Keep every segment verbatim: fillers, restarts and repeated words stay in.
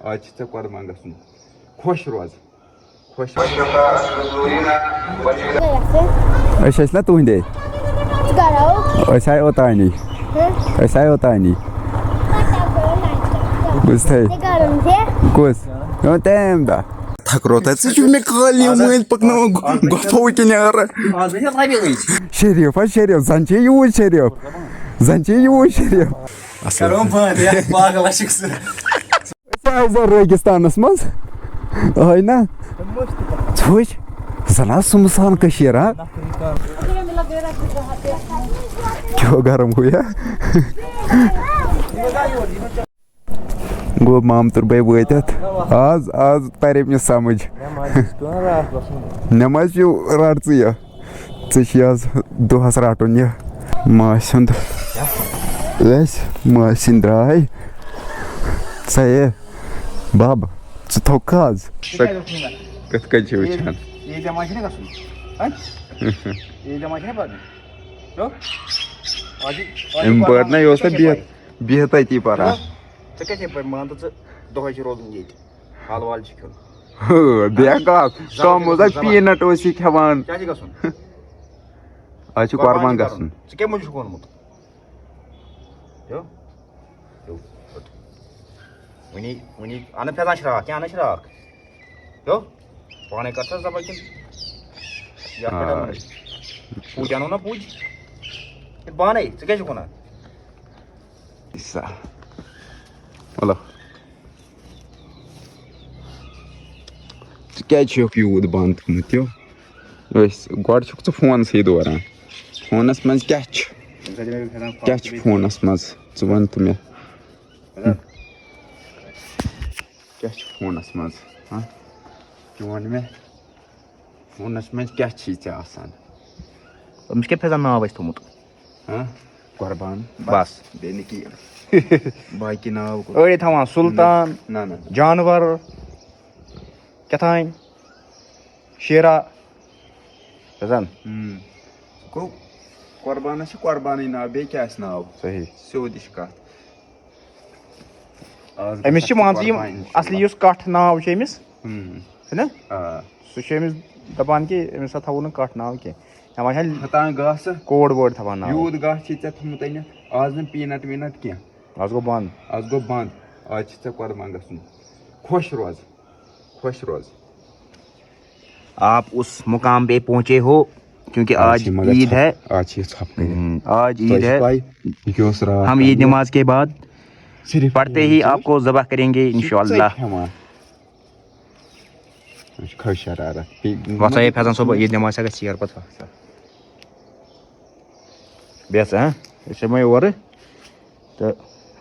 آز چھِ ژےٚ قۄربان گژھُن۔ خۄش روز۔ خۄش۔ أسۍ ٲسۍ نا تُہنٛدے؟ ژٕ کر آوُکھ؟ أسۍ آے اوٚتانی۔ ہہ؟ أسۍ آے اوٚتانی۔ پتہ گوٚو نہ۔ بوٗزتھٕے؟ ژےٚ کر اوٚن ژےٚ؟ کُس؟ یِمن تَمہِ دۄہ۔ تھکروتا، ژٕ چھُکھ مےٚ خٲلی مٔنٛزۍ پکناوان گۄ-، گۄپھو کِنۍ یارٕ۔ شریف ہا شریف، زن چھے یوٗت شریف۔ زن چھے یوٗت شریف۔ اصل۔ کرو بند، یا پاگل چھُکھ ژٕ۔ أسۍ آے زن ریگستانس منٛز۔ آے نا؟ ژٕ وٕچھ، زن آو سُمسان کٔشیٖر، ہا؟ کیوں گرم ہوا؟ گوٚو مامتٕر بھاے وٲتِتھ۔ آز، آز ترِ أمِس سمجھ۔ نٮ۪ماز چھُ رٹ ژٕ یہِ۔ ژےٚ چھُے آز دۄہس رٹُن یہِ۔ ماسہِ ہُنٛد۔ أسۍ ماسہِ ہٕنٛدۍ درٛاے۔ ژےٚ یہِ بب، ژٕ تھوٚکھ آز؟ ژٕ کَتہِ اوسُکھ وٕنہِ گژھُن؟ کِتھ کٔنۍ چھِ وٕچھان؟ عیٖد، عیٖد نٮ۪ماز چھِنہ گژھُن؟ ہہ؟ عیٖد نٮ۪ماز چھِنہ پَرُن؟ ہیو؟ آز چھِ، آز چھِ أمۍ پَران، پٔر نہ، یہِ اوس ژےٚ نہ چھے بِہِتھ، پَے۔ بِہتھ أتی پَران۔ ہیو؟ ژےٚ کیٛاہ چھے پَے؟ مان تہٕ ژٕ دۄہَے چھِ روزُن ییٚتہِ۔ حال وال چھِ کھیوٚن۔ ہو، بیٚیہِ کَتھ؟ زَبَر کَم اوس زَبَر۔ Peanut اوس یہِ کھٮ۪وان۔ کیٛاہ چھِ گژھُن؟ آز چھُ قۄربان قۄربان چھُ گژھُن۔ کَرُن۔ ژٕ کَمہِ موٗجوٗب چھُکھ ووٚنمُت؟ ہیو؟ ہیو، پھُٹ۔ وٕنی، وٕنی اَنہٕ فیضان شراکھ، کیٛاہ اَنہٕ شراکھ؟ ہیو؟ پانَے کَر سا زَبَر کِنہٕ یَتھ پٮ۪ٹھ آ۔ اَنہٕ؟ پوٗتۍ اَنو نا پوٗتۍ؟ کِنہٕ پانَے؟ ژٕ کیٛاہ چھُکھ وَنان؟ سا۔ مطلب، ژٕ کیٛازِ چھُکھ یوٗت بنٛد تھوٚمُت یہِ؟ أسۍ، گۄڈٕ چھُکھ ژٕ فونسٕے دوران۔ فونس منٛز کیٛاہ چھُ؟ کیٛاہ چھُ فونس منٛز؟ ژٕ وَن تہٕ مےٚ۔ کیٛاہ چھُ فونس منٛز؟ ہاں؟ ژٕ وَن مےٚ۔ فونس منٛز کیٛاہ چھی ژےٚ آسان؟ أمِس کیٛاہ فیضان ناو آسہِ تھوٚمُت؟ ہاں؟ قربان۔ بس۔ بیٚیہِ نہٕ کِہیٖنۍ۔ باقی ناو کوٚر؟ أڑۍ تھاوان سُلطان، نہ، نہ، نہ۔ جانور، کیٛاہ تام، شیرا۔ فیضان۔ ہُم۔ گوٚو، قربانس چھِ قربانٕے ناو، بیٚیہِ کیٛاہ آسہِ ناو؟ صحیح۔ سیوٚد یہِ چھِ کَتھ۔ آز أمِس چھِ گژھِ مان ژٕ یِم قربان اِنشاءاللہ۔ اصلی یُس کَٹھ ناو چھُ أمِس، ہُم۔ چھُنہ؟ آ۔ سُہ چھُ أمِس دَپان کہِ أمِس ہا تھاوو نہٕ کَٹھ ناو کینٛہہ۔ ہٮ۪وان چھا ہَتان گاسہٕ۔ کوڈ وٲڈ تھاوان ناو۔ یوٗت گاسہٕ چھُے ژےٚ تھوٚمُت أنِتھ۔ آز نہٕ Peanut ویٖنٹ کینٛہہ۔ آز گوٚو بنٛد۔ آز گوٚو بنٛد۔ آز چھِ ژےٚ قۄربان گژھُن۔ خۄش روز۔ خۄش روز۔ آپ اس مقام پہ پہنچے ہو، کیونکہ آز آج چھِ مگر عید ژھۄپ-، ہے۔ آز چھِ یہِ ژھۄپہٕ کٔرِتھ۔ ہم، آج تۄہہِ عید چھِ ہے۔ پَے، یہِ کیٛاہ اوس راتھ ہم عید تام؟ نماز کے بعد صرف پڑھتے ہی آپ کو ذبح کریں گے، انشاءاللہ۔ ژٕ کھٮ۪وان۔ مےٚ چھِ کھٔج شرارت۔ بیٚیہِ وۄتھ سا، ہے فیضان صٲب، عید نماز چھا گژھِ ژیر پتہٕ وۄتھ سا۔ بیٚہہ ژٕ، ہاں؟ أسۍ یِمو یورٕ۔ تہٕ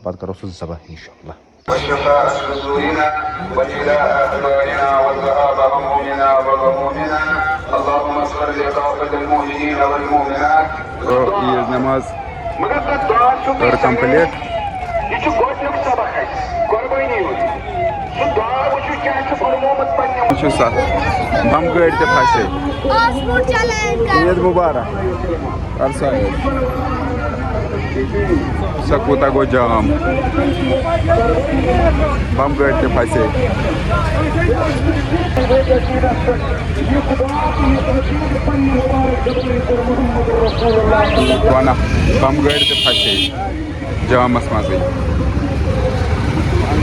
پتہٕ کرو سُہ ذبح انشاءاللہ۔ وشفاء صدورنا وجلاء أحزاننا وذهاب همومنا وغمومنا۔ اللهم اغفر لقاتل المؤمنين والمؤمنات۔ گوٚو عیٖد نٮ۪ماز کٔر complete۔ یہِ چھُ گۄڈٕنیُک سبق اَسہِ، قۄربٲنی ہُنٛد۔ سُہ دعا وٕچھِو کیٛاہ چھُ فرمومُت پننہِ۔ وٕچھِو سا، بم گٲڑۍ تہِ پھسے۔ پاسپورٹ چلینج کر۔ عیٖد مُبارک۔ کر سا عیٖد۔ سا کوٗتاہ گوٚو جام۔ بم گٲڑۍ تہِ پھسے۔ ونہ، بم گٲڑۍ تہِ پھسے۔ جامس منٛزٕے۔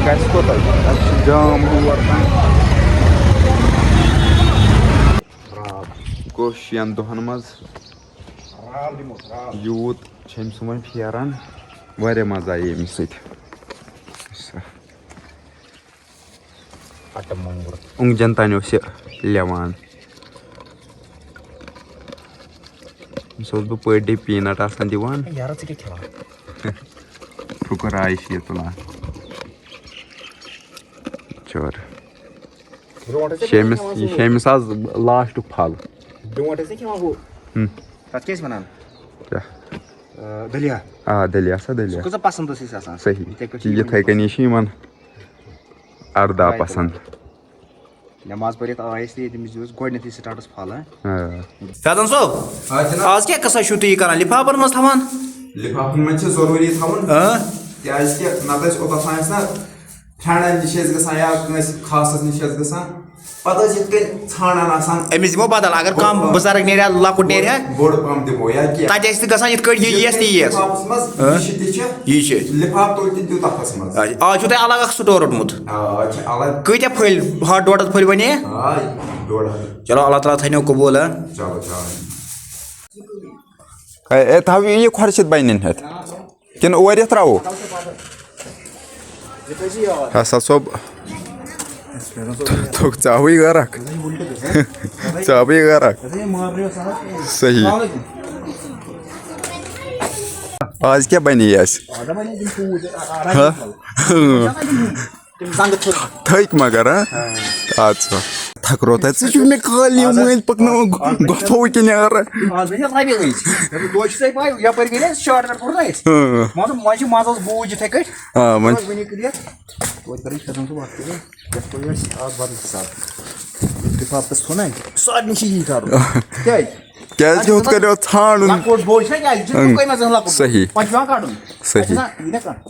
گژھِ کوٚت؟ اَسہِ چھُ جام ہور تام۔ گوٚو شٮ۪ن دۄہن منٛز یوٗت چھِ أمۍ سُنٛد وۄنۍ پھیران۔ واریاہ مزٕ آیہِ أمِس سۭتۍ۔ اَٹہٕ مۄنٛگُر۔ اوٚنٛگجن تانۍ اوس یہِ لٮ۪وان۔ أمِس اوسُس بہٕ per day Peanut آسان دِوان۔ یارٕ، ژٕ کیٛاہ کھٮ۪وان؟ ٹھُکُر آیہِ چھِ یہِ تُلان۔ چور۔ برونٛٹھ ٲسۍ چھِ أمِس، کھٮ۪وان یہِ سُہ۔ چھِ أمِس آز lastُک پھل۔ برونٛٹھ ٲسۍ نہٕ کھٮ۪وان ہُہ۔ ہُم۔ تَتھ کیٛاہ ٲسۍ وَنان؟ کیٛاہ؟ آ، دٔلیا۔ آ، دٔلیا سا، دٔلیا۔ سُہ کۭژاہ پسنٛد ٲس اَسہِ آسان۔ صحیح۔ یِتھَے کٲٹھۍ چھِ یِتھَے یِمَن کٔنی چھِ یِمَن اَرداہ پَسنٛد۔ نٮ۪ماز پٔرِتھ آے أسۍ تہٕ تٔمِس دیُت اَسہِ گۄڈٕنٮ۪تھٕے سٹاٹَس پھل، ہہ؟ آ۔ فیضان صٲب، آ جناب۔ آز کیٛاہ قٕصہ چھُو تُہۍ یہِ کران؟ لِفافَن منٛز تھاوان؟ لِفافَن منٛز چھِ ضروٗری تھاوُن۔ آ۔ کیٛازِ کہِ نَتہٕ ٲسۍ اوٚتَتھ آسہِ نہ فرینڈن نِش ٲسۍ گژھان یا کٲنٛسہِ خاصس نِش ٲسۍ گژھان، پتہٕ ٲسۍ یِتھ کٔنۍ ژھانڈان آسان۔ أمِس دِمو بدل، اگر کانٛہہ بُزرگ نیرِ ہا لۄکُٹ نیرِ ہا، بوٚڑ پمپ دِمو یا کینٛہہ۔ تتہِ ٲسۍ نہٕ گژھان یِتھ کٔنۍ یہِ یِیَس تہِ یِیَس۔ لِفافس منٛز ہاں؟ یہِ چھِ تہِ چھِ۔ یہِ چھِ۔ لِفاف تُل تہِ دیُت اتھس منٛز۔ آز چھُ تۄہہِ الگ اکھ سٹور روٚٹمُت۔ آ، آز چھِ الگ۔ کۭتیٛاہ پھٔلۍ؟ ہتھ ڈۄڈ ہتھ پھٔلۍ بنے؟ آ، ڈۄڈ ہتھ۔ چلو، اللہ تعالیٰ تھٲینو قبول، ہاں؟ چلو، چلو۔ اے، اے، تھاو یہِ خۄرشِد بنٮ۪ن ہٮ۪تھ۔ کِنہٕ اورٕ یَتھ ترٛاوو؟ حسن صٲب، تھوٚک ژاوٕے غرق۔ ژاوٕے غرق۔ صحیح۔ آز کیٛاہ بَنے اَسہِ؟ ہہ؟ تھٔکۍ مگر، ہہ؟ اَدٕ سا۔ تھکروت، ژٕ چھُکھ مےٚ خٲلی اَدٕ مٔنٛزۍ پَکناوان، اَدٕ گۄپھو کِنۍ یارٕ۔ آز وٕچھ حظ رَبہِ أنٛزۍ۔ دۄہ چھُ ژےٚ پَے، یَپٲرۍ گٔے نہ أسۍ شاٹ کَٹ کوٚر نہ اَسہِ۔ اۭں۔ مطلب، منٛزٕ، منٛزٕ اوس بوٗج یِتھَے کٔٹھۍ۔ آ، وۄنۍ۔ وٕنہِ کٕلیَر۔ توتہِ کَرٕے کھسان سُہ وَتھ کِلیَر۔ یَتھ کوٚر اَسہِ آز بدل حِساب۔ لِفافَس تھوٚو نہ اَسہِ۔ سارنٕے چھِ یی کَرُن۔ کیٛازِ؟ کیٛازِ کہِ ہُتھ کٔنۍ اوس ژھانٛڈُن۔ لۄکُٹ بوٚڑ چھُنہ کیٛازِ؟ یہِ چھُ اۭں۔ کُکَے منٛز لۄکُٹ۔ صحیح۔ پَتہٕ چھُ پٮ۪وان کَڑُن۔ صحیح۔ پَتہٕ چھُ آسان، یہِ نہ کانٛہہ۔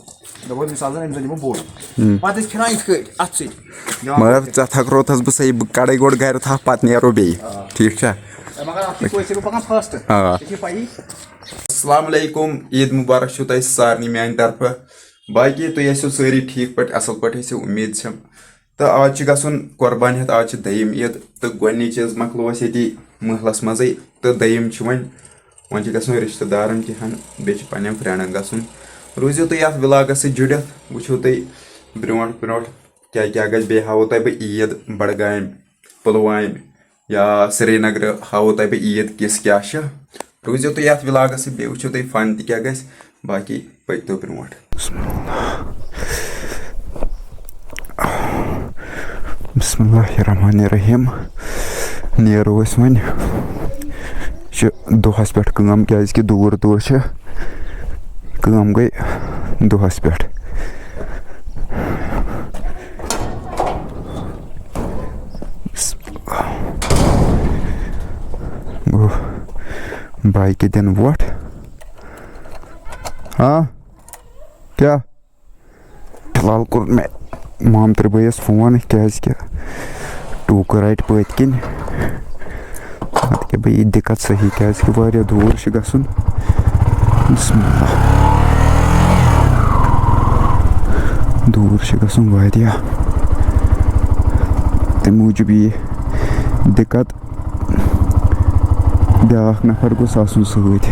دَپان، مِثال زَن أمِس زَن دِمو بوٚڑ۔ ہُم۔ پَتہٕ ٲسۍ پھِران یِتھ کٲٹھۍ، اَتھٕ سۭتۍ۔ مگر ژےٚ تھکروتھس بہٕ صحیح، بہٕ کَڑَے گۄڈٕ گَرِ تھپھ، پَتہٕ نیرو بیٚیہِ۔ آ۔ ٹھیٖک چھا؟ اے، مگر اَتھ چھِ کٲشِر پَکان فاسٹ۔ آ۔ ژےٚ چھے پَیی۔ السلام علیکم، عیٖد مُبارک چھُو تۄہہِ سارنٕے میٛانہِ طرفہٕ۔ باقٕے تُہۍ ٲسِو سٲری ٹھیٖک پٲٹھۍ، اَصٕل پٲٹھۍ ٲسِو، اُمید چھَم۔ تہٕ آز چھِ گژھُن قۄربان ہٮ۪تھ، آز چھِ دوٚیِم عیٖد، تہٕ گۄڈٕنِچ عیٖز مۄکلٲو اَسہِ ییٚتی محلَس منٛزٕے، تہٕ دوٚیِم چھِ وۄنۍ، وۄنۍ چھِ گژھُن رِشتہٕ دارَن کینٛہَن، بیٚیہِ چھِ پنٛنٮ۪ن فرٛٮ۪نٛڈَن گژھُن۔ روٗزِو تُہۍ یَتھ وِلاگَس سۭتۍ جُڑِتھ، وٕچھِو تُہۍ برٛونٛٹھ برٛونٛٹھ کیٛاہ کیٛاہ گژھِ۔ بیٚیہِ ہاوو تۄہہِ بہٕ عیٖد بڈگامہِ، پُلوامہِ یا سرینگرٕ، ہاوو تۄہہِ بہٕ عیٖد کِژھ کیٛاہ چھِ۔ روٗزِو تُہۍ یَتھ وِلاگَس سۭتۍ، بیٚیہِ وٕچھِو تُہۍ فن تہِ کیٛاہ گژھِ، باقٕے پٔکۍتو برٛونٛٹھ۔ بسم اللہ۔ بسم اللہ الرحمن الرحیم۔ نیرو أسۍ وۄنۍ۔ یہِ چھِ دۄہَس پٮ۪ٹھ کٲم، کیٛازِکہِ دوٗر دوٗر چھِ۔ کٲم گٔے دۄہَس پٮ۪ٹھ۔ بسم اللہ۔ گوٚو بایکہِ دِنہٕ وۄٹھ۔ ہاں؟ کیٛاہ؟ فی الحال کوٚر مےٚ مامتٕرۍ بٲیِس فون، کیٛازِکہِ ٹوٗکہٕ رَٹہِ پٔتۍ کِنۍ۔ اَتھ کیٛاہ بہٕ یہِ دِقت صحیح، کیٛازِکہِ واریاہ دوٗر چھِ گژھُن۔ بسم اللہ۔ دوٗر چھِ گژھُن واریاہ۔ تَمہِ موٗجوٗب یی دِقت۔ بیٛاکھ نفر گوٚژھ آسُن سۭتۍ۔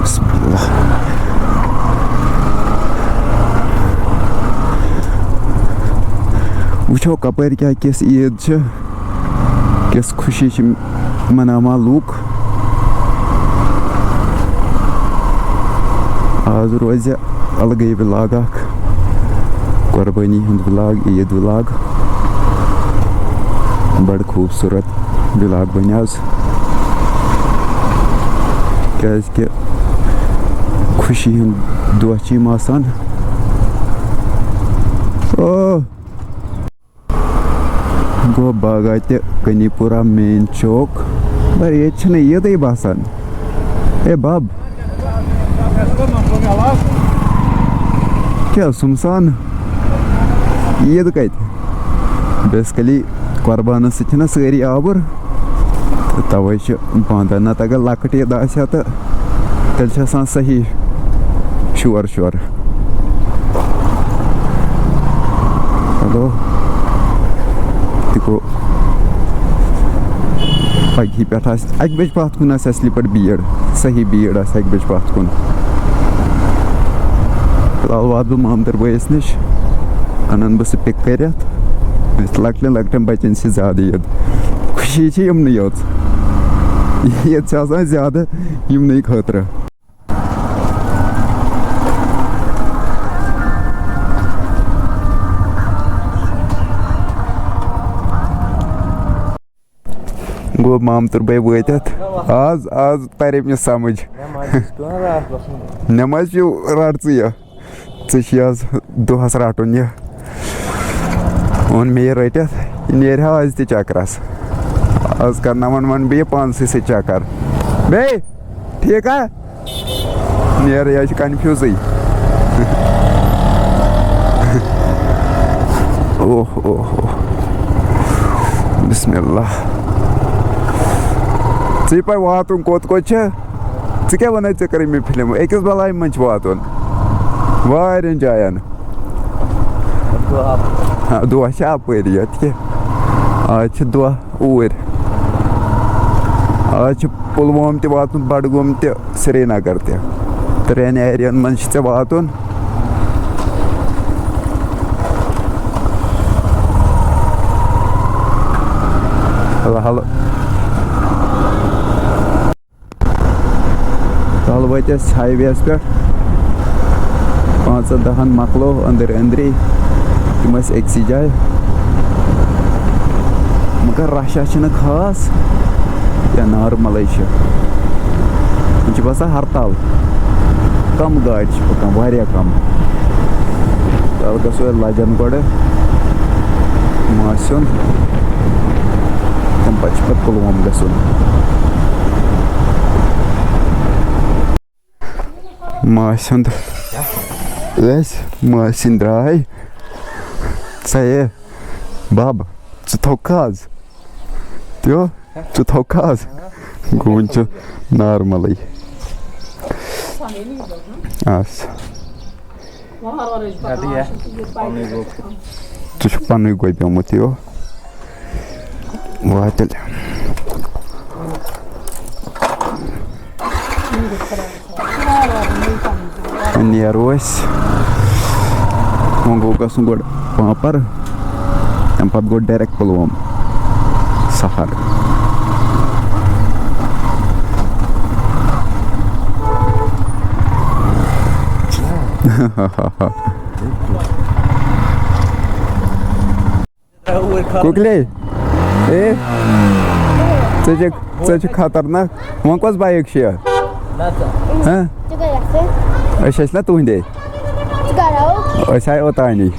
بسم اللہ۔ وٕچھو کپٲرۍ کیٛاہ کِژھ عیٖد چھِ، کِژھ خوشی چھِ مناوان لوٗکھ۔ آز روزِ الگٕے vlog اکھ، قۄربٲنی ہُنٛد vlog، عیٖد vlog۔ بڑٕ خوٗبصوٗرت vlog بنہِ آز، کیٛازِکہِ خوشی ہُنٛد دۄہ چھِ یِم آسان۔ او! گوٚو باغاتِ کنی پورہ مین چوک۔ مگر ییٚتہِ چھِنہٕ عیٖدٕے باسان۔ اے بب، کیٛاہ سُمسان؟ عیٖد کَتہِ؟ Basically قۄربانَس سۭتۍ چھِنہ سٲری آوُر، تہٕ تَوَے چھِ بنٛد۔ نَتہٕ اگر لۄکٕٹ عیٖد آسہِ ہا تہٕ تیٚلہِ چھِ آسان صحیح شور شور۔ ہیلو۔ تہِ گوٚو پَگہٕے پٮ۪ٹھ آسہِ اَکہِ بَجہِ پَتھ کُن آسہِ اَصلی پٲٹھۍ بھیٖڑ، صحیح بھیٖڑ آسہِ اَکہِ بَجہِ پَتھ کُن۔ فِلحال واتہٕ بہٕ مامتٕرۍ بٲیِس نِش، اَنَن بہٕ سُہ pick کٔرِتھ۔ أسۍ لۄکٹٮ۪ن لۄکٹٮ۪ن بَچَن چھِ زیادٕ عیٖد۔ خوشی چھِ یِمنٕے یٲژ۔ عیٖد چھِ آسان زیادٕ یِمنٕے خٲطرٕ۔ گوٚو مامتٕر بھاے وٲتِتھ۔ آز، آز ترِ أمِس سمجھ۔ نٮ۪مازِ چھُ رٹژٕے یہِ۔ ژےٚ چھُے آز دۄہس رٹُن یہِ۔ اوٚن مےٚ یہِ رٔٹِتھ، یہِ نیرِ ہا أزۍ تہِ چکرس۔ آز کرناوان وۄنۍ بہٕ یہِ پانسٕے سۭتۍ چکر۔ بیٚیہِ، ٹھیٖک ہا؟ نیرٕ، یہِ چھِ confuse۔ اوہ، اوہ، اوہ۔ بسم اللہ۔ ژےٚ پَے واتُن کوٚت کوٚت چھِ؟ ژٕ کیٛاہ وَنَے، ژےٚ کٔرٕے مےٚ فِلم؟ أکِس بَلایہِ منٛز چھِ واتُن واریاہَن جایَن۔ دۄہ اَپٲری۔ ہاں، دۄہ چھِ اَپٲری یوت کیٛاہ۔ آز چھِ دۄہ اوٗرۍ۔ آز چھِ پُلووم تہِ واتُن، بَڈگوم تہِ، سرینگر تہِ۔ ترٛٮ۪ن ایریاہَن منٛز چھِ ژےٚ واتُن۔ Hello, hello. تَل وٲتۍ أسۍ ہاے وییَس پٮ۪ٹھ۔ پانٛژَن دَہَن مۄکلو أنٛدٕرۍ أنٛدری۔ تِم ٲسۍ أکسٕے جایہِ۔ مگر رَشا چھِنہٕ خاص کینٛہہ، نارمَلٕے چھِ۔ وۄنۍ چھِ باسان ہرتال۔ کَم گاڑِ چھِ پَکان، واریاہ کَم۔ تَل گژھو أسۍ لَجَن گۄڈٕ ماسہِ ہُنٛد۔ تَمہِ پَتہٕ چھِ پَتہٕ پُلووم گژھُن۔ ماسہِ ہُنٛد ٲسۍ، ماسہِ ہٕنٛدۍ درٛاے۔ ژےٚ ہے بَب، ژٕ تھوٚکھ آز؟ تیو، ژٕ تھوٚکھ آز؟ گوٗنۍ چھُ نارمَلٕے۔ اَس۔ ژٕ چھُکھ پَنٕے گۄبیومُت یو۔ واتہِ تیٚلہِ۔ وۄنۍ نیرو أسۍ۔ وۄنۍ گوٚو گژھُن گۄڈٕ پانٛپر، تَمہِ پَتہٕ گوٚو direct پُلووم سَفر۔ کُکلے، اے، ژٕ چھکھ، ژٕ چھکھ خطرناک۔ وۄنۍ کۄس بایک چھِ یہِ؟ ہاں؟ أسۍ ٲسۍ نا تُہنٛدے؟ أسۍ آے اوٚتانی۔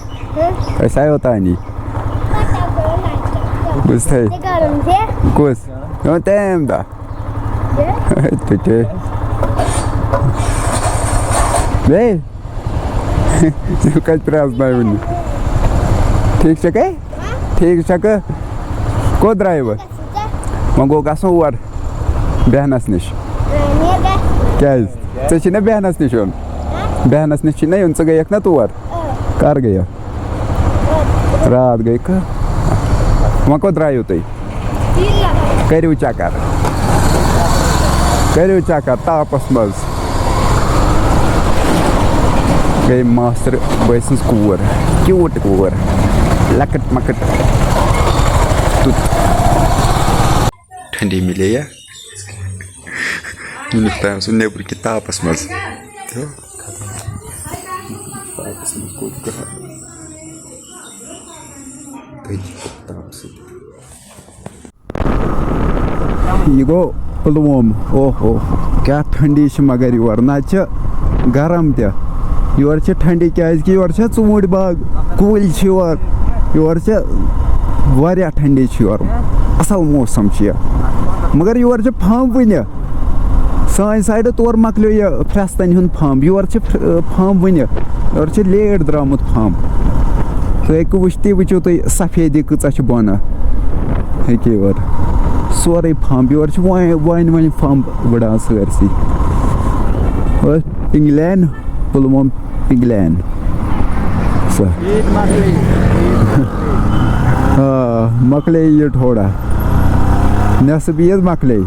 أسۍ آے اوٚتانی۔ بوٗزتھے؟ کُس؟ تَمہِ دۄہ۔ ٹھیٖک۔ بیٚیہِ؟ یہِ کَتہِ پرٛزناوِ وٕنہِ؟ ٹھیٖک چھَکھے؟ ٹھیٖک چھَکھٕ؟ کوٚت درٛایہِ وٕ؟ وۄنۍ گوٚو گژھُن اور بیٚہنَس نِش۔ کیٛازِ؟ ژےٚ چھی نہ بیٚہنَس نِش یُن؟ بیٚہنَس نِش چھی نہ یُن، ژٕ گٔیَکھ نہ تور؟ کَر گٔیَکھ؟ راتھ گٔے کَر؟ وۄنۍ کوٚت درٛایِو تُہۍ؟ کٔرِو چکر، کٔرِو چکر تاپس منٛز۔ گٔے ماستٕر بٲے سٕنٛز کوٗر، cute کوٗر، لۄکٕٹ مۄکٕٹ۔ تیُتھ ٹھنڈی مِلے یا؟ وٕنیُک تام سُہ نیٚبرٕ کہِ تاپس منٛز۔ تاپس منٛز کوٚت گژھان؟ تٔتھۍ تاپہٕ سۭتۍ۔ یہِ گوٚو پُلووم۔ اوہ اوہ، کیٛاہ ٹھنڈی چھِ مگر یور، نَتہٕ چھِ گرم تہِ۔ یورٕ چھِ ٹھنڈی، کیٛازِ کہِ یورٕ چھِ ژوٗنٛٹھۍ باغ، کُلۍ چھِ یور، یورٕ چھِ واریاہ ٹھنڈی چھِ یورٕ، اَصٕل موسم چھُ یہِ۔ مگر یورٕ چھِ پھمب وٕنہِ۔ سانہِ سایڈٕ تورٕ مۄکلیو یہِ پھرٛستَن ہُنٛد پھمب، یورٕ چھِ پھر-، پھمب وٕنہِ، یورٕ چھِ late درٛامُت پھمب۔ تُہۍ ہیٚکِو وٕچھتھٕے، وٕچھِو تُہۍ سفیدی کۭژاہ چھِ بۄنہٕ۔ ہیٚکِو یورٕ سورُے پھمب، یورٕ چھِ وۄنۍ، وۄنۍ، وۄنۍ پھمب وٕڑان سٲرسٕے۔ اور پِنٛگلین، پُلووم پِنٛگلین۔ سۄ۔ عیٖد مۄکلے، عیٖد مۄکلے۔ آ، مۄکلے یہِ تھوڑا۔ نٮ۪صٕب عیٖد مۄکلے۔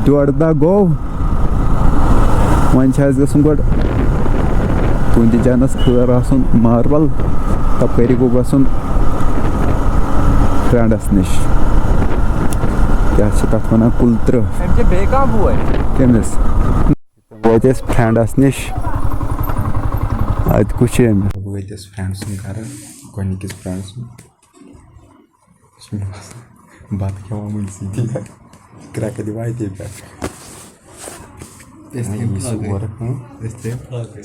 ڈۄڈ دۄہ گوٚو۔ وۄنۍ چھِ اَسہِ گژھُن گۄڈٕ تُہٕنٛدِ جانَس خٲر آسُن ماربل، تَپٲری گوٚو گژھُن فرٛٮ۪نٛڈَس نِش۔ کیٛاہ چھِ تَتھ وَنان؟ کُلترٕٛہ۔ أمۍ چھِ بیٚیہِ کانٛہہ بوے؟ کٔمِس؟ وٲتۍ أسۍ فرٛٮ۪نٛڈَس نِش۔ اَتہِ کُس چھُ أمِس؟ وٲتۍ أسۍ فرٛٮ۪نٛڈ سُنٛد گَرٕ، گۄڈٕنِکِس فرٛٮ۪نٛڈ سُنٛد۔ بَتہٕ کھٮ۪وان وٕنہِ سۭتی۔ کرٛٮ۪کہٕ دِوان یِتھَے پٲٹھۍ۔ أسۍ تہِ وۄنۍ یی سُہ لاگٕے۔ اورٕ، ہٕنٛہ؟ أسۍ تہِ لاگٕے۔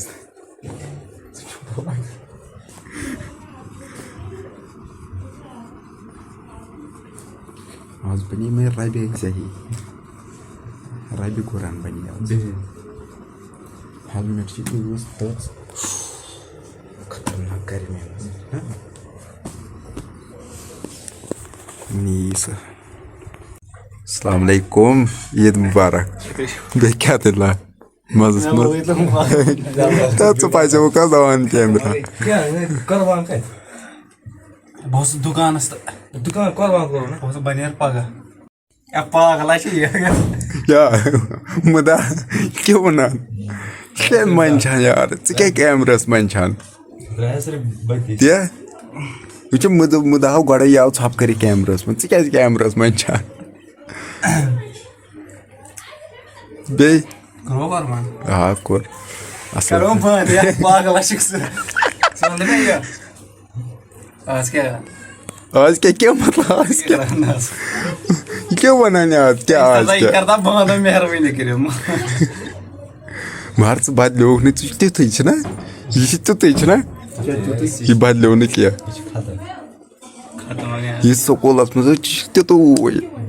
آز بَنے مےٚ رَبہِ صحیح۔ رَبہِ قرآن بَنے آز۔ بِہِتھ۔ ہیلمٹ چھِ یوٗز تہٕ خطرناک گرِ نی سا۔ السلام علیکم، عید مبارک۔ بیٚیہِ کیٛاہ تیٚلہِ لا؟ مَزَس منٛز۔ تہٕ ژٕ پَزِ وۄنۍ کَس دَوان کیمرہ۔ کیٛاہ، یہِ قۄربان کَتہِ؟ بہٕ اوسُس دُکانَس تہٕ دُکان قۄربان کوٚرُن نا؟ بہٕ اوسُس بَنیر پَگاہ۔ اے پاگل، اَسہِ چھِ یہِ۔ کیٛاہ؟ مُدا کیٛاہ وَنان؟ ژٕ کیٛازِ منٛدچھان یار؟ ژٕ کیٛاہ کیمراہَس منٛدچھان؟ درٛایَس رٔٹۍ بٔتی۔ تہِ؟ وٕچھ، مُدٕ، مُدٕ ہاو گۄڈَے یاو ژھۄپہٕ کٔرِتھ کیمراہَس منٛز۔ ژٕ کیٛازِ کیمراہَس منٛدچھان؟ بیٚیہِ؟ کرو قۄربان۔ آ، کوٚر۔ اَصٕل۔ کرو بنٛد، یَتھ پاگلَس چھُکھ ژٕ۔ ژٕ وَن تہٕ مےٚ یہِ۔ آز کیٛاہ؟ آز کیٛاہ، کیٛاہ مطلب، آز کیٛاہ؟ یہِ کیٛاہ وَنان یہِ آز؟ کیٛاہ آز یہِ کیٛاہ؟ کَر تہٕ بنٛد، مہربٲنی کٔرِتھ۔ مگر ژٕ بدلیوکھ نہٕ، ژٕ چھُکھ تیُتھُے، چھُنہ؟ یہِ چھُ تیُتھُے، چھُنہ؟ یہِ بدلیو نہٕ کینٛہہ۔ ختم ہو گیا۔ یہِ سکوٗلَس منٛز اوس، ژٕ چھُکھ تیُتُے۔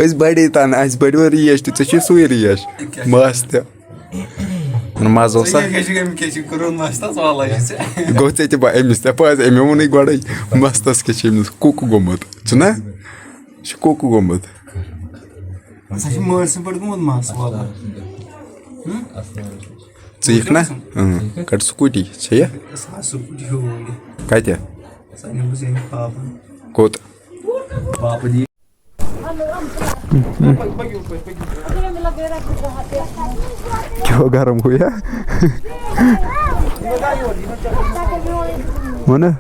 أسۍ بَڑے تَنہٕ، اَسہِ بَڑیو ریش تہِ، ژےٚ چھُے سُے ریش۔ کیٛاہ چھُ؟ مَس تہِ۔ مَزٕ اوس سا؟ ژےٚ کیٛاہ چھُ، أمۍ کیٛاہ چھُ کوٚرمُت مَستَس؟ واللہ چھُ ژےٚ۔ گوٚو ژےٚ تہِ با-، أمِس تہِ پَزِ، أمۍ ووٚنُے گۄڈَے، مَستَس کیٛاہ چھُ أمِس کُک گوٚمُت، چھُنہ؟ یہِ چھُ کُک گوٚمُت۔ سا چھِ مٲرۍ سٕنٛدۍ پٲٹھۍ گوٚمُت مَس، واللہ۔ ژٕ یِکھ نا؟ اۭں، کَڑ سکوٗٹی، چھےٚ یہِ؟ سا سکوٗٹی ہیوٗ یہِ۔ کَتہِ؟ سا نِمو أسۍ أمۍ پاپَن۔ کوٚت؟ پاپہٕ دی۔ کیٛاہ گرم ہو یا؟ وَنہٕ۔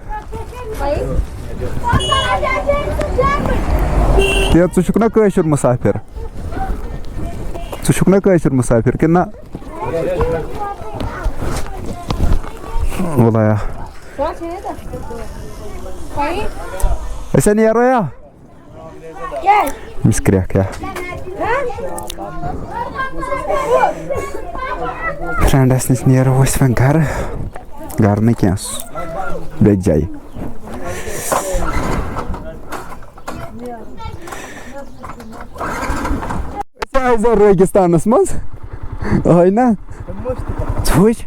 تہِ ژٕ چھُکھ نا کٲشُر مُسافِر؟ ژٕ چھُکھ نا کٲشُر مُسافِر کِنہٕ نہ؟ وَلہٕ یا۔ أسۍ ہا نیرو یا؟ أمِس کرٛٮ۪کھ یا۔ فرٛٮ۪نٛڈَس نِش نیرو أسۍ وۄنۍ گَرٕ۔ گَرٕ نہٕ کینٛہہ، بیٚکہِ جایہِ۔ أسۍ آے زَن ریگِستانَس منٛز۔ آے نہ؟ ژٕ وٕچھ،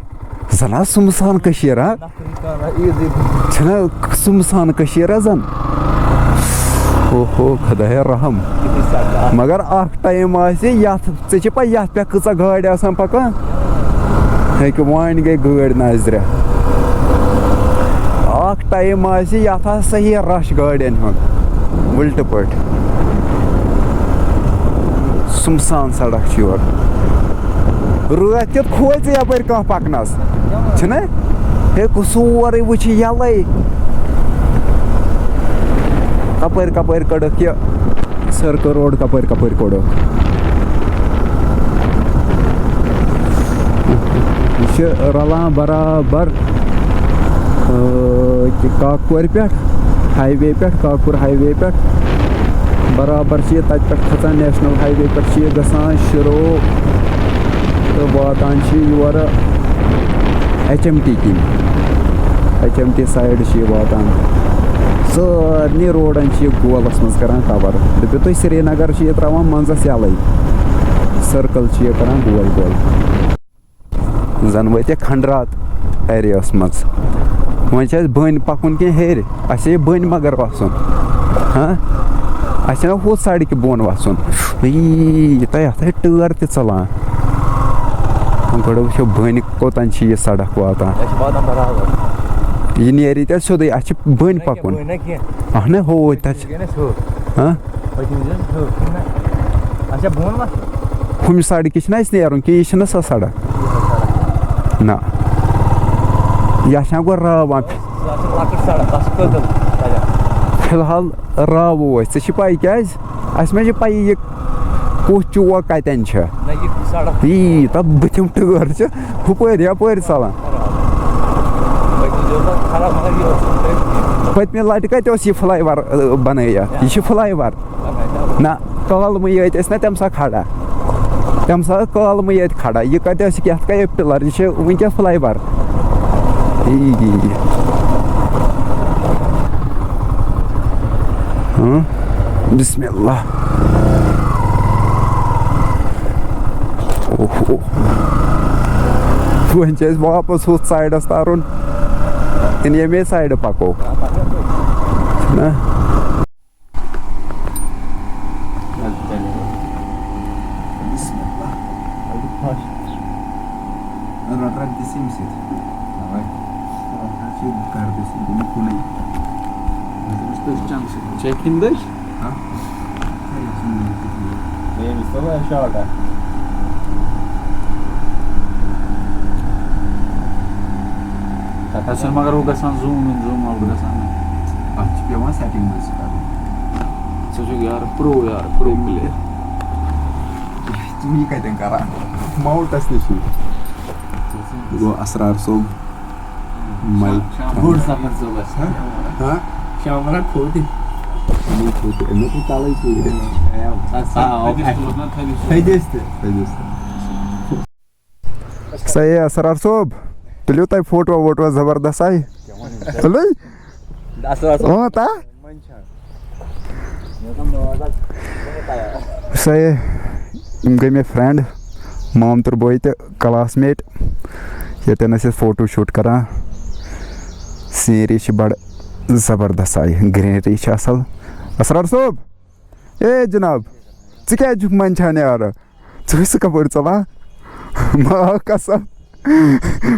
زَن آز سُمسان کٔشیٖر، ہا؟ چھَنہ سُمسان کٔشیٖر، ہا زَن؟ اوہو، خۄدایا رحم۔ مگر اَکھ ٹایم آسہِ یَتھ، ژےٚ چھِ پَے یَتھ پٮ۪ٹھ کۭژاہ گاڑِ آسان پَکان؟ ہیٚکہِ وۄنۍ گٔے گٲڑۍ نظرِ۔ اَکھ ٹایم آسہِ یَتھ آسہِ صحیح رَش گاڑٮ۪ن ہُنٛد، وٕلٹہٕ پٲٹھۍ۔ سُمسان سڑک چھِ یورٕ۔ رٲتھ کیُتھ کھوژِ یَپٲرۍ کانٛہہ پَکنَس، چھُنہ؟ ہے، سورُے وٕچھِ یَلَے۔ کَپٲرۍ کَپٲرۍ کٔڑٕکھ یہِ سٔرکٕل روڈ، کَپٲرۍ کَپٲرۍ کوٚڑُکھ۔ یہِ چھِ رَلان برابر، آ، کہِ کاکپورِ پٮ۪ٹھ، ہاے وے پٮ۪ٹھ، کاکپوٗر ہاے وے پٮ۪ٹھ۔ برابر چھِ یہِ تَتہِ پٮ۪ٹھ کھَسان نیشنل ہاے وے پٮ۪ٹھ، چھِ یہِ گژھان شروع تہٕ واتان چھِ یہِ یورٕ ایچ ایم ٹی کِنۍ۔ ایچ ایم ٹی سایڈ چھِ یہِ واتان۔ سارنٕے روڈَن چھِ یہِ گولَس منٛز کَران کَوَر۔ دٔپِو تُہۍ، سرینگر چھِ یہِ ترٛاوان منٛزَس یَلَے، سٔرکٕل چھِ یہِ کَران گول گول۔ زَن وٲتۍ کھنٛڈرات ایریاہَس منٛز۔ وۄنۍ چھِ اَسہِ بٔنۍ پَکُن کِنہٕ ہیٚرِ؟ اَسہِ چھِ یہِ بٔنۍ مگر وَسُن۔ ہاں؟ اَسہِ چھَنہ ہُتھ سڑکہِ بۄن وَسُن؟ یی، یوٗتاہ یَتھ ہے ٹٲر تہِ ژَلان۔ گۄڈٕ وٕچھو بٔنۍ کوٚتَن چھِ یہِ سڑک واتان۔ أسۍ چھِ واتان برابر۔ یہِ نیرِ تَتہِ سیوٚدُے، اَسہِ چھِ بٔنۍ نہ کینٛہہ، پَکُن۔ بٔنۍ نہ کینٛہہ۔ اَہنہٕ، ہو، تَتہِ چھِ۔ یہِ گٔے نہ سیوٚد۔ ہاں؟ پٔتمہِ زَن ہیوٚر کِنۍ نہ؟ اچھا، بۄن وَسُن۔ ہُمہِ سڑکہِ چھِنہٕ اَسہِ نیرُن کینٛہہ، یہِ چھِنہٕ سۄ سڑک۔ نہ۔ یہِ چھےٚ گۄڈٕ راوان۔ سۄ چھِ لۄکٕٹ سڑک، تَتھ چھِ کٔدٕل لَگان۔ فی الحال راوو أسۍ۔ ژےٚ چھِ پَے کیٛازِ؟ اَسہِ ما چھِ پَیی یہِ کُس چوک کَتٮ۪ن چھِ۔ نہ، یہِ سڑک۔ یی، تَتھ بٕتھِم ٹٲر چھِ ہُپٲرۍ یَپٲرۍ ژَلان۔ پٔتمہِ لَٹہِ اوس اَتھ خراب، مگر یہِ اوس پٔتمہِ لَٹہِ کَتہِ اوس یہِ فلاے اوٚوَر، ٲ، بَنٲیِتھ؟ یہِ چھِ فلاے اوٚوَر۔ نہ، کالمٕے یٲتۍ ٲسۍ نہ تَمہِ ساتہٕ کھڑا۔ تَمہِ ساتہٕ کالمٕے یٲتۍ کھڑا۔ یہِ کَتہِ ٲسۍ، یہِ کیٛاہ کَرِ پِلَر؟ یہِ چھِ وٕنکٮ۪س فلاے اوٚوَر۔ یی، یی، یی۔ ہاں، بسم اللہ۔ اوہو۔ وۄنۍ چھِ اَسہِ واپَس ہُتھ سایڈَس تَرُن۔ کِنہٕ ییٚمے سایڈٕ پکو؟ نہ۔ رٹھ، رٹھ، دِس ییٚمہِ سۭتۍ۔ اَوَے۔ رٹھ، رٹھ، چھِ گردٕ سۭتۍ، یِم کُنُے۔ ژےٚ کِنہٕ دٔچھ؟ ہاں؟ ییٚمِس تھوڑا شاٹ اکھ۔ تَتھ چھُنہٕ مگر ہُہ گژھان zoom in، zoom out گژھان۔ اَتھ چھِ پٮ۪وان setting منٛز تہِ کَرُن۔ ژٕ چھُکھ یارٕ pro، یارٕ pro player۔ ژٕ یہِ کَتٮ۪ن کَران؟ ماوُنٛٹَس نِش چھُ۔ گوٚو اسرار صٲب۔ ماے۔ شام، شام۔ بوٚڑ سفر صٲبَس۔ ہاں؟ شامَن کھوٚت یہِ۔ یِمو کھوٚت، أمۍ اوس نہٕ تَلٕے ژوٗرِ۔ اے، آ، آ، آ، تھٔدِس تہِ۔ تھٔدِس تہِ۔ سا ہے، اسرار صٲب، تُلِو تۄہہِ فوٹو ووٹو زبردست آیہِ۔ تُلٕے؟ اسرار صٲب۔ اۭں، تا؟ سا ہے، یِم گٔے مےٚ friend، مامتٕر بوے تہٕ classmate، ییٚتٮ۪ن ٲسۍ أسۍ فوٹو شوٗٹ کران۔ Scenery چھِ بڑٕ زبردست آیہِ، greenery چھِ اصل۔ اسرار صٲب، اے جناب، ژٕ کیٛازِ چھُکھ منٛدچھان یارٕ؟ ژٕ وٕچھ سُہ کَپٲرۍ ژَلان؟ ما آو قسم۔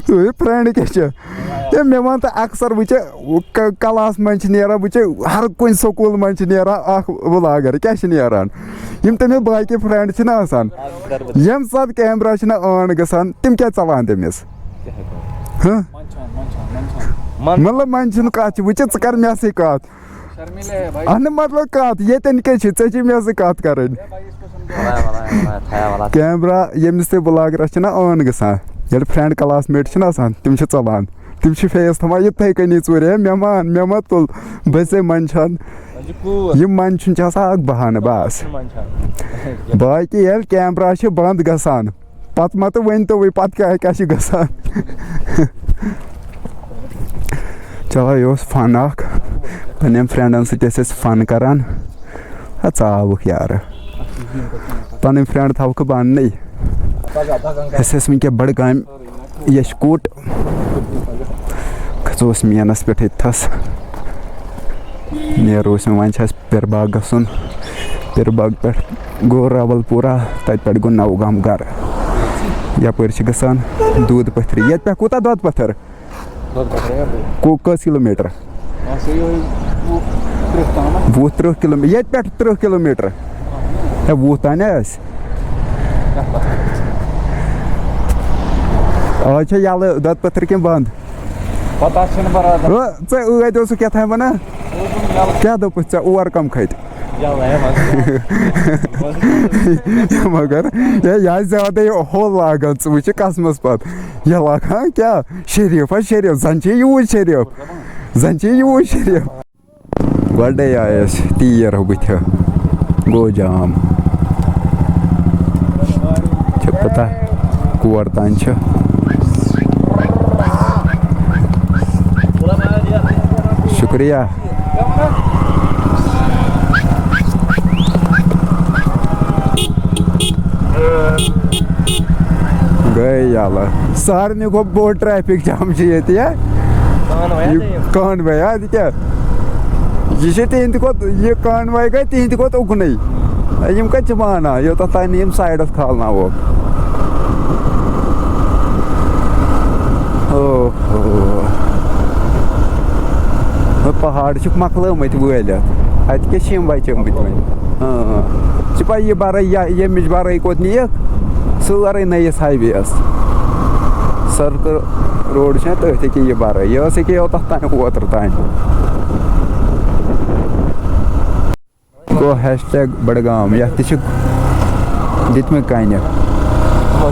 ژٕ وٕچھ friend کیٛاہ چھِ۔ ہے، مےٚ وَن تہٕ اکثر وٕچھِ ک-، class منٛز چھِ نیران، وٕچھِ ہر کُنہِ school منٛز چھِ نیران اکھ vlogger۔ کیٛاہ چھِ نیران؟ یِم تٔمِس باقی friend چھِنہ آسان، ییٚمہِ ساتہٕ camera چھِنہ on گژھان، تِم کیٛاہ ژَلان تٔمِس؟ ہہ؟ مطلب، منٛدچھُن کَتھ چھِ؟ وٕچھِ، ژٕ کَر مےٚ سۭتۍ کَتھ۔ اہنہِ مطلب کتھ ییٚتٮ۪ن کیٛاہ چھِ؟ ژےٚ چھِ مےٚ سۭتۍ کتھ کرٕنۍ۔ وَلہٕ، وَلہٕ، وَلہٕ، وَلہٕ، تھایا، وَلہٕ۔ Camera ییٚمِس تہِ vloggerس چھِنہ on گژھان، ییٚلہِ friend classmate چھِنہ آسان، تِم چھِ ژَلان۔ تِم چھِ face تھاوان یِتھَے کٔنی ژوٗرِ، "ہے مےٚ مان، مےٚ مہ تُل، بہٕ ژے منٛدچھان۔" وۄنۍ چھِ کوٗر۔ یِم منٛدچھُن چھِ آسان اکھ بہانہٕ بس۔ منٛدچھان۔ باقٕے ییٚلہِ camera چھِ بنٛد گژھان، پتہٕ ما تہٕ ؤنۍ تو وۄنۍ پتہٕ کیٛاہ کیٛاہ چھِ گژھان۔ چلو، یہِ اوس fun اکھ۔ پننٮ۪ن friendن سۭتۍ ٲسۍ أسۍ fun کران۔ ہا، ژاوُکھ یارٕ۔ پنٕنۍ friend تھاوکھ بہٕ اننٕے۔ أسۍ ٲسۍ وٕنکٮ۪ن بڈگامہِ یشکوٹ۔ کھژو أسۍ مینس پٮ۪ٹھ ییٚتہِ تھس۔ نیرو أسۍ وۄنۍ، وۄنۍ چھِ اَسہِ پِرباگ گژھُن۔ پِرباگ پٮ۪ٹھ گوٚو راول پورہ، تَتہِ پٮ۪ٹھ گوٚو نوگام گرٕ۔ یَپٲرۍ چھِ گژھان دودٕ پٔتھرِ۔ ییٚتہِ پٮ۪ٹھ کوٗتاہ دۄدٕ پٔتھٕر؟ دۄدٕ پٔتھٕر ہے بہٕ۔ کو-، کٔژ کِلوٗ میٖٹر؟ آ، سُہ یِہوٚے وُہ تٕرٛہ تام۔ وُہ تٕرٛہ کِلوٗ، ییٚتہِ پٮ۪ٹھ تٕرٛہ کِلوٗ میٖٹر۔ ہے، وُہ تام نے ٲسۍ۔ کَتھ پَتہٕ؟ آز چھا یَلہٕ دۄدٕ پٔتھٕر کِنہٕ بنٛد؟ پَتہٕ آسہِ چھَنہٕ برابر۔ ہُہ، ژےٚ ٲدۍ اوسُکھ کیٛاہ تام وَنان؟ سُہ اوس وۄنۍ یَلہٕ۔ کیٛاہ دوٚپُتھ ژےٚ؟ اور کَم کھٔتۍ؟ یَلہٕ ہے، وۄنۍ۔ مگر ہے، یہِ آسہِ زیادَے ہُہ لاگان، ژٕ وٕچھِ قسمَس پَتہٕ۔ یہِ لاگان کیٛاہ؟ شریٖف ہا شریٖف، زَن چھِ یوٗت شریٖف، زَن چھِ یوٗت شریٖف۔ گۄڈَے آیَس تیٖر بٕتھِ، گوٚو جام۔ چھِ پتہ کور تام چھِ۔ شُکریہ۔ گٔے یَلہٕ۔ سارنٕے کھۄتہٕ بوٚڑ traffic jam چھُ ییٚتہِ، یا؟ کانوَے ہا یہِ تہٕ یِم۔ کانوَے ہا، اَدٕ کیٛاہ؟ یہِ چھِ تِہِنٛدِ کھۄتہٕ، یہِ کانوَے گٔے تِہِنٛدِ کھۄتہٕ اُکنُے۔ یِم کَتہِ چھِ مانان، یوٚتَتھ تام نہٕ یِم sideس کھالناووکھ؟ اوہ۔ ہو، پہاڑ چھِکھ مۄکلٲمٕتۍ وٲلِتھ۔ اَتہِ کیٛاہ چھِ یِم بچٲمٕتۍ وۄنۍ؟ اۭں۔ ژےٚ پَے یہِ بَرٲے، یا-، ییٚمِچ بَرٲے کوٚت نِیَکھ؟ سٲرٕے نٔیِس highwayیَس۔ Circle road چھےٚ تٔتھۍ ییٚکیٛاہ یہِ بَرٲے۔ یہِ ٲس ییٚکیٛاہ یوٚتَتھ تام، اوترٕ تام۔ گوٚو hashtag بڈگام، یَتھ تہِ چھِ دِتمٕتۍ کَنہِ۔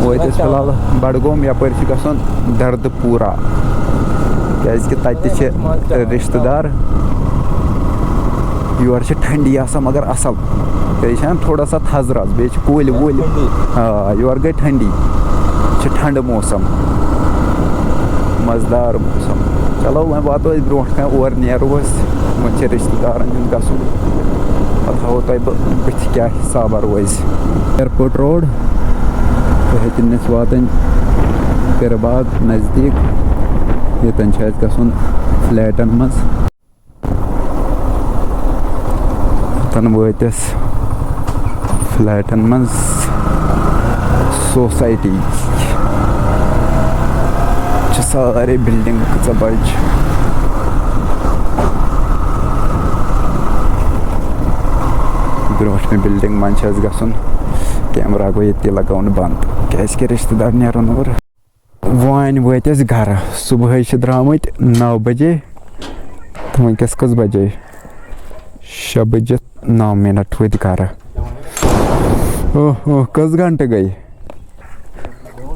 وٲتۍ أسۍ فی الحال بڈگوم، یَپٲرۍ چھِ گژھُن دردٕ پوٗرہ، کیٛازِکہِ تَتہِ تہِ چھِ رِشتہٕ دار۔ یورٕ چھِ ٹھنڈی آسان مگر اَصٕل، بیٚیہِ چھِ اَنان تھوڑا سا تھزرَس، بیٚیہِ چھِ کُلۍ وُلۍ۔ آ، یورٕ گٔے ٹھنڈی، چھِ ٹھنڈٕ موسم، مَزٕدار موسم۔ چلو، وۄنۍ واتو أسۍ برونٛٹھ کَنہِ، اورٕ نیرو أسۍ، وۄنۍ چھِ رِشتہٕ دارَن ہُنٛد گژھُن، پَتہٕ ہاوو تۄہہِ بہٕ بٕتھِ کیٛاہ حِسابہ روزِ۔ Airport road، تُہۍ ہیٚکِو نہٕ أسۍ واتٕنۍ پِرٕ باغ نزدیٖک، ییٚتٮ۪ن چھُ اَسہِ گژھُن فلیٹن منٛز۔ تن وٲتۍ أسۍ فلیٹن منٛز۔ سوسایٹی چھِ سارے بلڈنگ، کۭژاہ بجہِ۔ برونٛٹھ مےٚ بلڈنگ منٛز چھِ اَسہِ گژھُن۔ کیمرہ گوٚو ییٚتی لگاوُن بنٛد، کیازِ کہِ رشتہٕ دار نیرن اورٕ۔ وۄنۍ وٲتۍ أسۍ گرٕ۔ صبحٲے چھِ درٛامٕتۍ نَو بجے۔ تہٕ وٕنکیٚس کٔژ بجے؟ شےٚ بجے نَو مِنٹ وٲتۍ گرٕ۔ اوہ اوہ، کٔژ گھنٹہٕ گٔے؟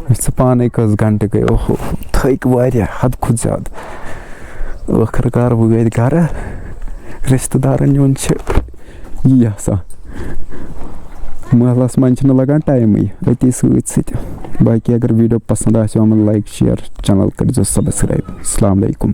وٕچھ ژٕ پانے کٔژ گھنٹہٕ گٔے۔ اوہ اوہ، تھٔکۍ واریاہ، حد کھۄتہٕ زیادٕ۔ ٲخٕر کار وٲتۍ گرٕ۔ رشتہٕ دارن یُن چھِ یی آسان۔ محلس منٛز چھِنہٕ لگان ٹایمٕے، أتی سۭتۍ سۭتۍ۔ باقٕے اگر ویڈیو پسنٛد آسہِ آمُت، لایک، شیئر، چینل کٔرزیٚو سبسکرایب۔ السلام علیکم۔